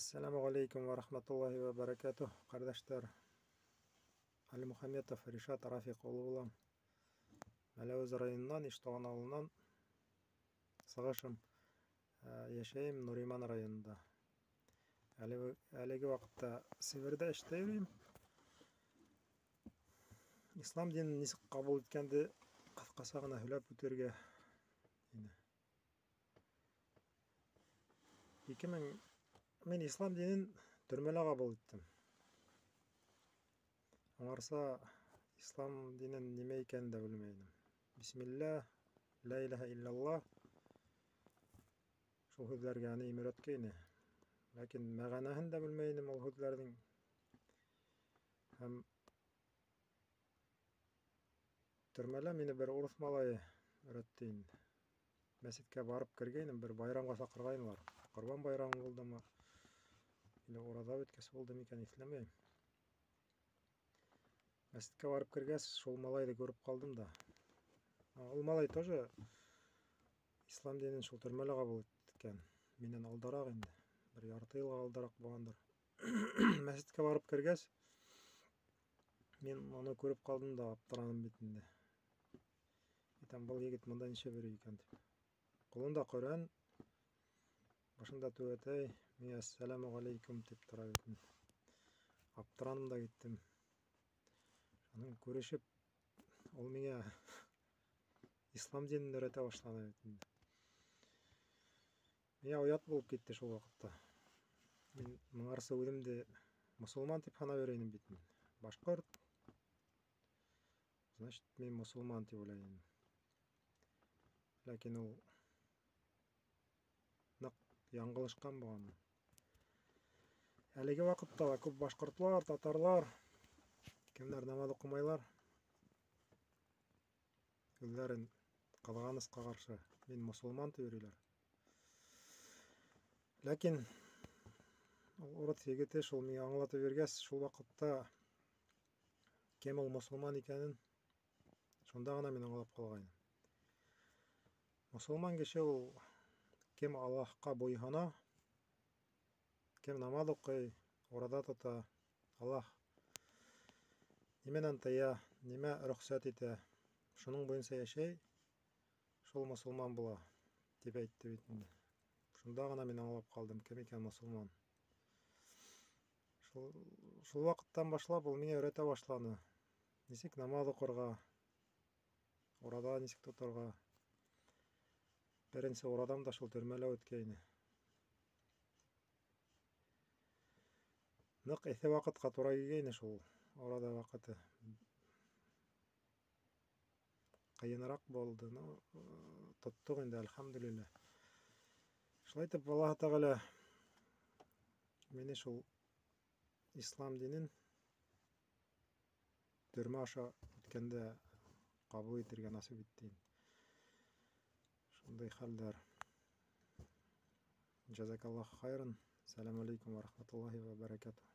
Әссәламү галәйкүм вә рахматуллаһи вә бәрәкәтүһ, кардәшләр. Әлмөхәммәтов Ришат Рафик улы булам. Мәләвез районыннан, Иштуган авылыннан сыгышым. Яшәем Нуриман районында. Әлеге вакытта Себердә эштә йөрим. Ислам динен ничек кабул иткәнде кыскача гына һөйләп үтәргә иде. 2000 мин ислам динен төрмәлә кабул иттем. Аңарса ислам динен нимә икәнен дә белмәй идем. Бисмилла, ла илаһа иллаллаһ. Шул һүзләргә әнием өйрәткәйне. Ләкин мәгънәһен дә белмәй идем ул һүзләрнең. Һәм төрмәлә мине бер урыс малае өйрәтте инде. Мәчеткә барып кергәйнем, бер байрамга чакыргайнылар. Корбан байрамы булдымы? Или ураза беткәч булды микән, исләмәйм. Мәчеткә барып кергәч, шул малайны күреп калдым да. Ул малай тоже ислам динен шул төрмәлә кабул иткән. Миннән алдарак инде. Бер ярты елга алдарак булгандыр. Мәчеткә барып кергәч, мин аны күреп калдым да аптыраным бит инде. Әйтәм, был егет монда ничә йөри икән дип. Кулында Коръән, башында түбәтәй, миңа әссәламү галәйкүм дип тора бит инде. Аптыраным да киттем. Аның күрешеп, ул миңа ислам динен өйрәтә башлады бит инде. Миңа оят булып китте шул вакытта. Мин моңарсы үзем дә мосылман дип санап йөри идем бит мин. Башкорт, значит, мин мосылман дип уйлай идем. Ләкин ул нык яңгылышкан булган. Әлеге вакытта да күп башкортлар, татарлар, кемнәр намаз укымайлар, үзләрен кызганыска каршы мин мосылман дип йөриләр. Ләкин ул урыс егете шул миңа аңлатып биргәч, шул вакытта кем ул мосылман икәнен шунда гына мин аңлап калган. Мосылман кеше ул кем Аллаһка буйһына, кем намаз укый, ураза тота, Аллаһ нимәдән тыя, нимә рөхсәт итә, шуның буенча яшәй, шул мосылман була, дип әйтте бит инде. Шунда гына мин аңлап калдым, кем икән мосылман. Шул, шул вакыттан башлап ул миңа өйрәтә башлады. Ничек намаз укырга, ураза ничек тотарга. Беренче уразам да шул төрмәлә үткәйне. Нык эҫе вакытка тура килгәйне шул ураза вакыты. Кыенрак булды, но тоттык инде, әлхәмдүлилләһ. Шулай итеп, Аллаһ Тәгалә мине шул ислам динен төрмә аша үткәндә кабул итәргә насыйп итте. Шундый хәлләр. Җазакаллаһу хайран. Сәлам алейкум ва рахматуллахи ва баракатуһ.